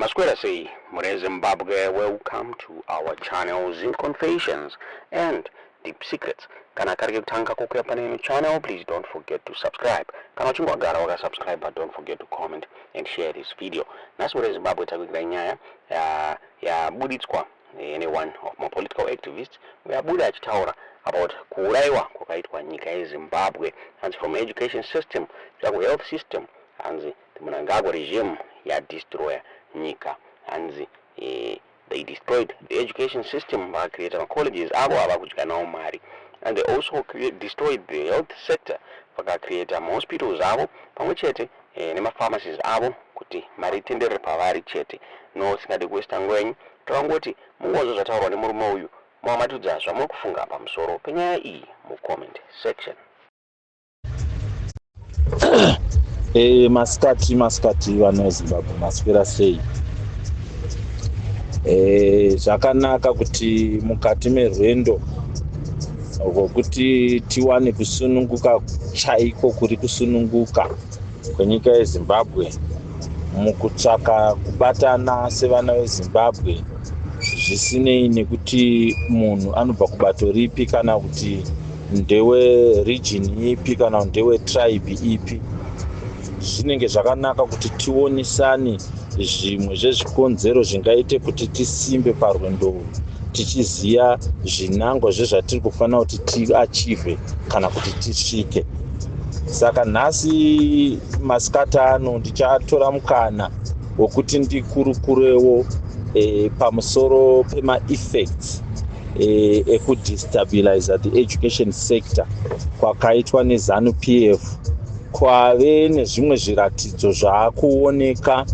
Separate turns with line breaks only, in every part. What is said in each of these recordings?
Maswera sei mune Zimbabwe, welcome to our channel, Zim Confessions and Deep Secrets. Kana kari kekutanga kukuya pane ino channel, please don't forget to subscribe. Kana uchinge wagara wakasubscribe, but don't forget to comment and share this video. Nhasi mune Zimbabwe takuigira nyaya yabuditswa ne one of my political activists uyabuda achitaura about kuurayiwa kwakaitwa nyika yeZimbabwe. Hanzi from education system ku health system, hanzi the Mnangagwa regime yadestroya nyika. Hanzi they destroyed the education system, vakacreata macolleges avo ava kudya nawo mari, and they also destroyed the health sector, vakacreata mahospitals avo pamwe chete nemapharmacies avo kuti mari itenderere pavari chete. No singade kuwesta nguva yenyu, takangoti mungonzwa zvataurwa nemurume uyu, mamatudza zvamuri kufunga pamusoro penyaya iyi mucomment section.
Masikati masikati vana veZimbabwe, maswera sei? Zvakanaka kuti mukati merwendo rwokuti tiwane kusununguka chaiko kuri kusununguka kwenyika yeZimbabwe mukutsvaka kubatana sevana veZimbabwe, zvisinei nekuti munhu anobva kubato ripi kana kuti ndewe region ipi kana kuti ndewe tribe ipi, zvinenge zvakanaka kuti tionesane zvimwe zvezvikonzero zvingaite kuti tisimbe parwendo urwu, tichiziva zvinangwa zvezvatiri kufanira kuti tiachieve kana kuti tisvike. Saka nhasi masikati ano ndichatora mukana wekuti ndikurukurewo pamusoro pemaeffects ekudestabilize the education sector kwakaitwa neZANU PF, kwave nezvimwe zviratidzo zvaakuoneka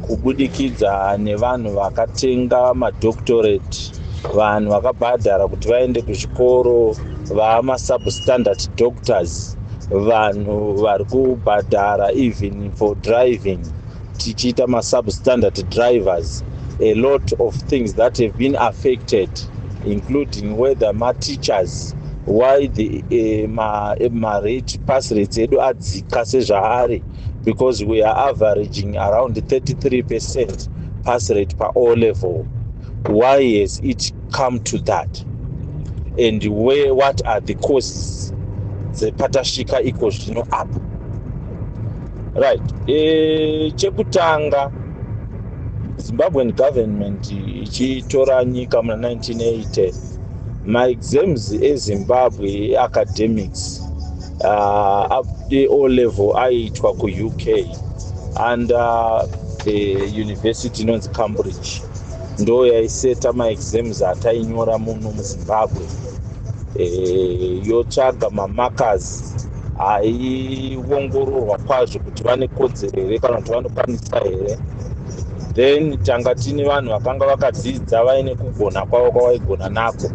kubudikidza nevanhu vakatenga madoctorate, vanhu vakabhadhara kuti vaende kuzvikoro vamasubstandard doctors, vanhu vari kubhadhara even for driving, tichiita masubstandard drivers, a lot of things that have been affected, including whether mateachers, why the marate pass rates edu adzika sezvaari, because we are averaging around 33% pass rate per O level. Why has it come to that, and where, what are the causes dzepatasvika iko zvino apa? Right, chekutanga, Zimbabwean government ichitora nyika muna 1980, maexams eZimbabwe academics O level aiitwa kuUK under the university inonzi Cambridge. Ndo yaiseta maexams atainyora muno muZimbabwe, yotsvaga mamarkers aiongororwa kwazvo kuti vane kodzero here kana kuti vanokwanisa here. Then tanga tine vanhu vakanga vakadzidza vaine kugona kwavo kwavaigona nako,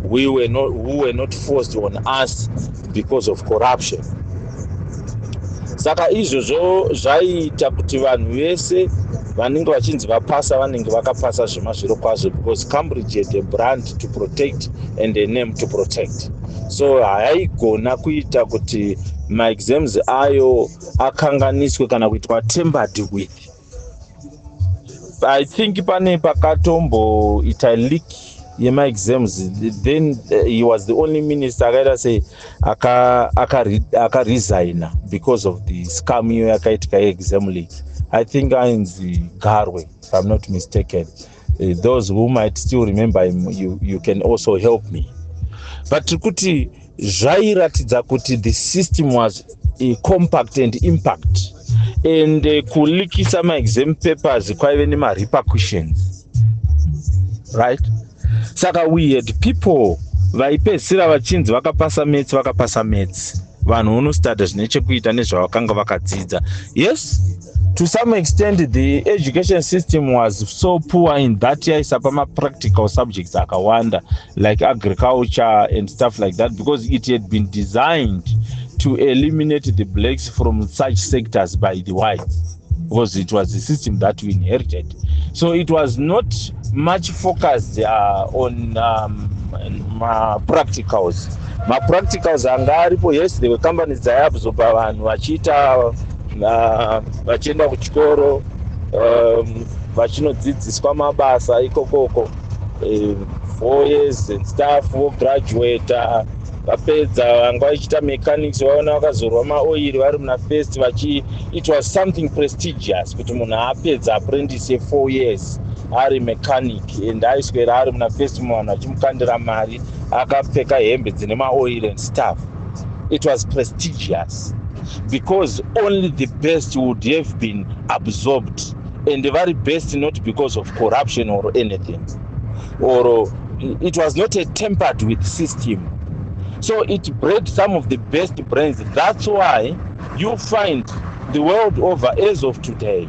who were not forced on us because of corruption. Saka izvozvo zvaiita kuti vanhu vese vanenge vachinzi vapasa vanenge vakapasa zvemazviro kwazvo, because Cambridge had a brand to protect and a name to protect. So hayaigona kuita kuti maexams ayo akanganiswe kana kuitwa tampered with. I think pane pakatomboita leak yemaexams, then he was the only minister akaita sei akaresigna because of the scam iyo yakaitika yeexam leak. I think ainzi Garwe, if I'm not mistaken. Those who might still remember him, you can also help me. But tiri kuti zvairatidza kuti the system was compact and impact, and kulikisa maexam papers kwaive nemarepercussions, right? Saka we had people vaipedzisira vachinzi vakapasa maths, vakapasa maths, vanhu vonostata zvine chekuita nezvavakanga vakadzidza. Yes, to some extent the education system was so poor in that yaisapa mapractical subjects akawanda like agriculture and stuff like that, because it had been designed to eliminate the blacks from such sectors by the whites, because it was the system that we inherited. So it was not much focused on mapracticals. Mapracticals anga aripo, yes, there were companies dzaiabsorba vanhu vachiita vachienda kuchikoro. Vachinodzidziswa mabasa ikokoko, 4 years and stuff, vograduata. Vapedza, vanga vachiita mechanics, vaona vakazorwa maoiri vari muna first vachi. It was something prestigious kuti munhu apedza apprentice ye4 years ari mechanic and aiswera ari muna first, muvanhu vachimukandira mari akapfeka hembe dzine maoil and stuff. It was prestigious because only the best would have been absorbed, and the very best, not because of corruption or anything, or it was not a tampered with system. So it bred some of the best brains. That's why you find the world over, as of today,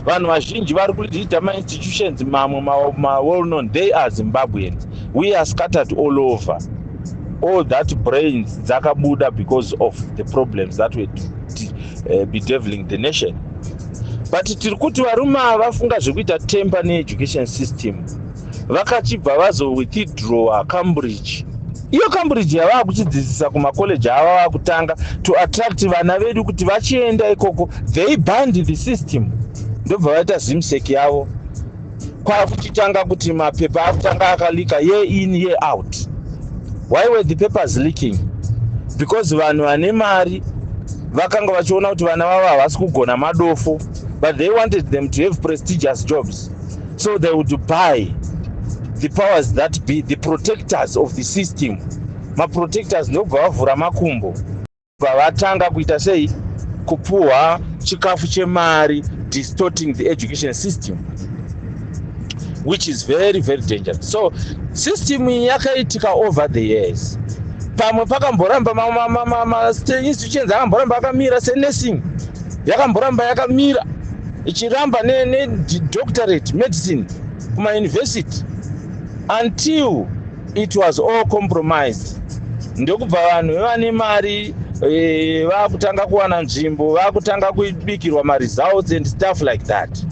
vanhu vazhinji vari kuleada mainstitutions mamwe mawell known, they are Zimbabweans. We are scattered all over. All that brains dzakabuda because of the problems that were bedeviling the nation. But tiri kuti varume ava vafunga zvekuita tamper needucation system, vakachibva vazowithdrawa Cambridge. Iyo Cambridge yavava kuchidzidzisa kumakoleji ava, vakutanga to attract vana vedu kuti vachienda ikoko. They banned the system, ndobva vaita ZIMSEC yavo, kwakuchitanga kuti mapepa akutanga akaleaka year in, year out. Why were the papers leaking? Because vanhu vane mari vakanga vachiona kuti vana vavo havasi kugona, madofo, but they wanted them to have prestigious jobs, so they would buy the powers that be, the protectors of the system. Maprotectors ndobva vavhura makumbo, bva vatanga kuita sei? Kupuhwa chikafu chemari, distorting the education system, which is very, very dangerous. So system iyi yakaitika over the years. Pamwe pakamboramba, institutions akamboramba akamira, senursing yakamboramba yakamira, ichiramba nedoctorate medicine kumauniversity until it was all compromised. Ndokubva vanhu vevane mari vakutanga kuwana nzvimbo, vakutanga kubikirwa maresults and stuff like that.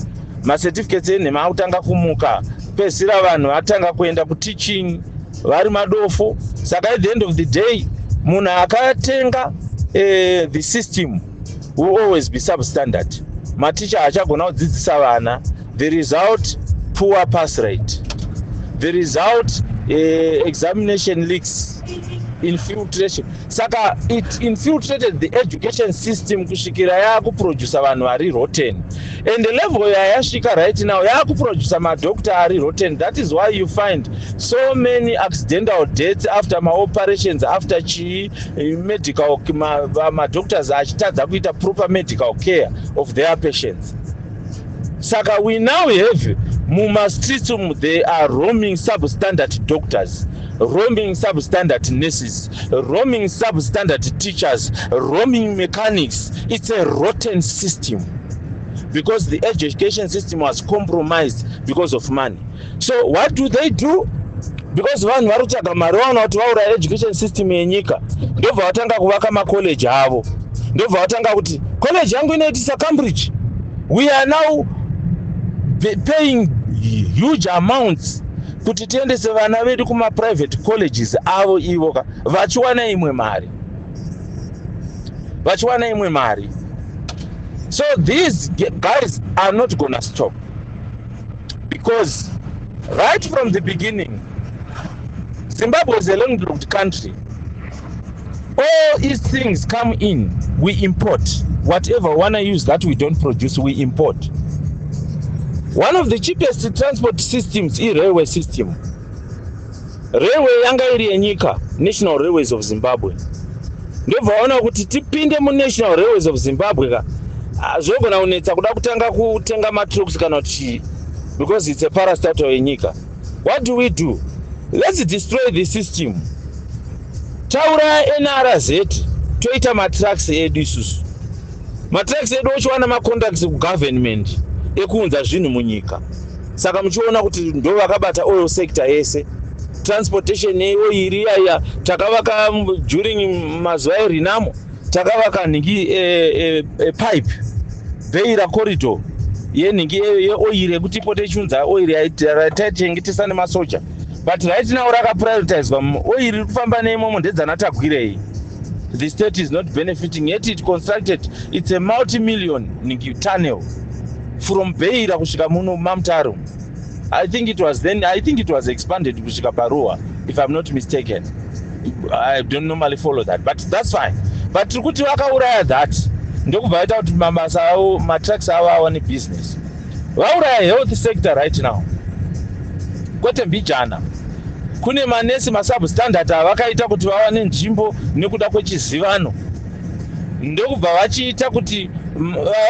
Macertificates enhema akutanga kumuka. Pedzisira vanhu vatanga kuenda kuteaching vari madofo. Saka at the end of the day, munhu akatenga the system will always be substandard. Maticha haachagona kudzidzisa vana. The result, poor pass rate. The result, examination leaks, infiltration. Saka it infiltrated the education system kusvikira yaakuprodusa vanhu vari rotten, and the level yayasvika right now, yaakuprodusa madoctor ari rotten. That is why you find so many accidental deaths after maoperations, after chii, medical madoctors achitadza kuita proper medical care of their patients. Saka we now have mumastreets umu, they are roaming substandard doctors, roaming substandard nurses, roaming substandard teachers, roaming mechanics. It's a rotten system because the education system was compromised because of money. So what do they do? Because vanhu vari kutsvaga mari, vaona kuti vauraya education system yenyika, ndobva vatanga kuvaka makoleji avo, ndobva vatanga kuti college yangu inoitisa Cambridge. We are now paying huge amounts kuti tiendese vana vedu kumaprivate colleges avo, ivo ka vachiwana imwe mari, vachiwana imwe mari. So these guys are not gonna stop, because right from the beginning, Zimbabwe is a landlocked country. All these things come in, we import whatever we wanna use that we don't produce, we import. One of the cheapest transport systems irailway system. Railway yanga iri yenyika, National Railways of Zimbabwe. Ndobva vaona kuti tipinde muNational Railways of Zimbabwe ka, zvogona kunetsa kuda kutanga kutenga matrucks kana kuti chii, because it's a parastatal yenyika. What do we do? Let's destroy the system. Tauraya NRZ, toita matrucks edu isusu. Matrucks edu ochiwana macontracts kugovernment ekuunza zvinhu munyika. Saka muchiona kuti ndo vakabata oil sector yese, transportation yeoiri iyaiya. Takavaka during mazuva eRenamo, takavaka nhingi pipe, Beira Corridor yenhingi yeoiri yekuti ipote ichiunza oiri rataichengetesa nemasoja. But right now rakaprivatizwa. Oiri iri kufamba neimomo ndedzana Tagwirei. The state is not benefiting, yet it constructed, it's a multimillion nhingi tunnel. From Beira kusvika muno maMutare. I think it was then, I think it was expanded kusvika paRuwa, if I'm not mistaken. I don't normally follow that, but that's fine. But tiri kuti vakauraya that, ndokubva vaita kuti mabasa avo, matrucks avo awane business. Vauraya health sector right now, kwete mbijana. Kune manesi masubstandard avakaita kuti vawane nzvimbo nekuda kwechizivano, ndokubva vachiita kuti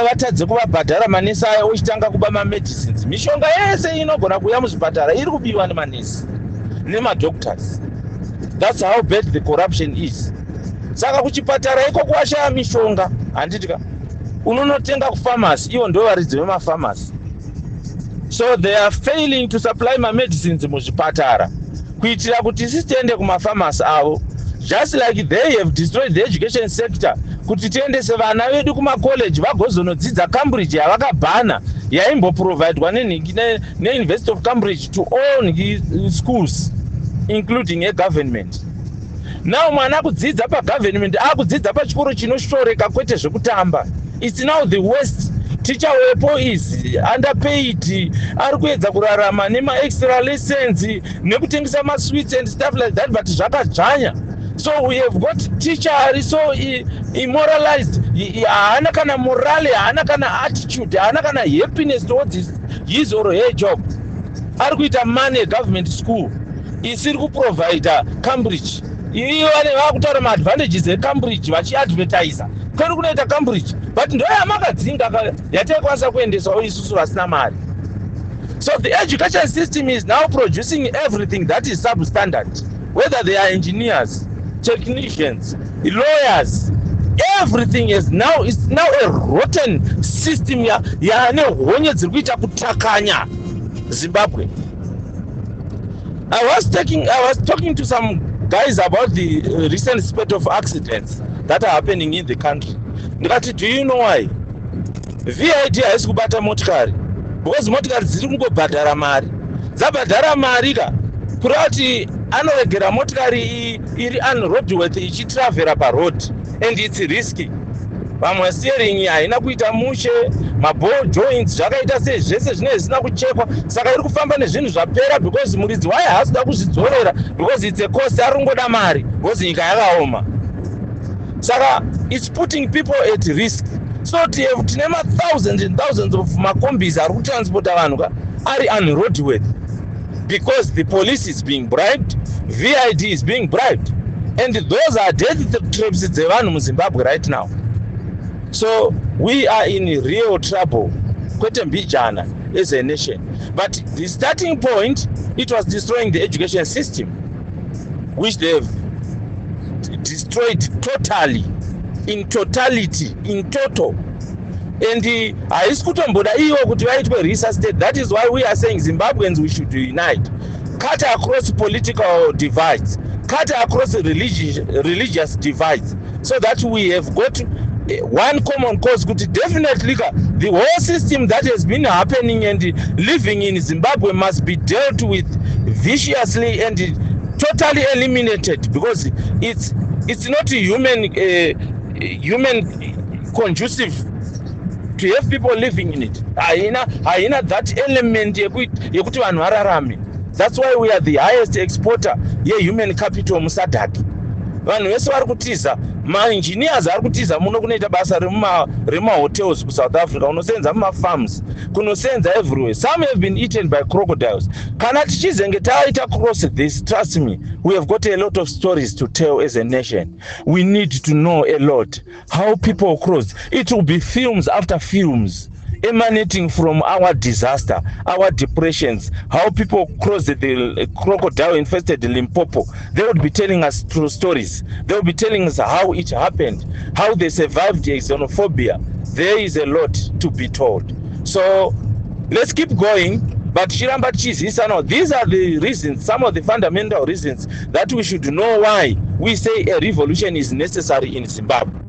vatadze kuvabhadhara manesi aya, ochitanga kuba mamedicines. Mishonga yese inogona kuuya muzvipatara iri kubiwa nemanesi nemadoctors. That's how bad the corruption is. Saka kuchipatara ikoko washaya mishonga, handiti ka, unonotenga kufamasi. Ivo ndo varidzi vemafamasi. So they are failing to supply mamedicines muzvipatara kuitira kuti isi tiende kumafamasi avo, just like they have destroyed the education sector kuti tiendese vana vedu kumacollege vagozonodzidza. Cambridge yavakabhana, yaimboprovhaidwa neUniversity of Cambridge to all schools, including egovernment. Now mwana kudzidza pagovernment akudzidza pachikoro chinoshoreka, kwete zvekutamba. It's now the worst. Teacher wepo is underpaid, ari kuedza kurarama nemaextra lessons, nekutengesa masweets and stuff like that, but zvakadzvanya. So we have got teacher ari so immoralized, haana kana morale, haana kana attitude, haana kana happiness towards his or her job. Ari kuita money government school isiri kuprovida Cambridge. Ivo vane vakutaura maadvantages eCambridge, vachiadvertisa kwedu kunoita Cambridge, but ndo yamakadzinga yataikwanisa kuendesawo isusu vasina mari. So the education system is now producing everything that is substandard, whether they are engineers, technicians, lawyers, everything is now a rotten system yaane honye dziri kuita kutakanya Zimbabwe. I was talking to some guys about the recent spate of accidents that are happening in the country. Ndikati, "Do you know why VID haisi kubata motikari?" Because motikari dziri kungobhadhara mari. Dzabhadhara mari ka, kureva kuti anoregera motikari iri unroadworthy ichitravhera paroad, and it's risky. Vamwe steering haina kuita mushe, maball joints zvakaita sei, zvese zvinenge zvisina kuchekwa, saka iri kufamba nezvinhu zvapera because muridzi wayo haasi kuda kuzvidzorera because it's a cost. Ari kungoda mari because nyika yakaoma. Saka it's putting people at risk. So tine mathousands and thousands of macombis ari kutransporta vanhu ka ari unroadworthy because the police is being bribed, VID is being bribed, and those are death traps dzevanhu muZimbabwe right now. So we are in real trouble, kwete mbijana, as a nation. But the starting point, it was destroying the education system, which they've destroyed totally, in totality, in total, and haisi kutomboda ivo kuti vaitwe resuscitate. That is why we are saying Zimbabweans, we should unite, cut across political divides, cut across religious divides, so that we have got one common cause, kuti definitely ka the whole system that has been happening and living in Zimbabwe must be dealt with viciously and totally eliminated, because it's not human conducive to have people living in it. Haina that element yekuti vanhu vararame. That's why we are the highest exporter yehuman capital muSADC. Vanhu vese vari kutiza, maengineers ari kutiza muno kunoita basa remahotels kuSouth Africa, unosenza mumafarms, kunosenza everywhere. Some have been eaten by crocodiles. Kana tichizenge taita cross this, trust me, we have got a lot of stories to tell as a nation. We need to know a lot how people cross. It will be films after films emanating from our disaster, our depressions, how people crossed the crocodile infested Limpopo. They would be telling us true stories. They will be telling us how it happened, how they survived the xenophobia. There is a lot to be told. So let's keep going, but chiramba tichizivisana. These are the reasons, some of the fundamental reasons that we should know why we say a revolution is necessary in Zimbabwe.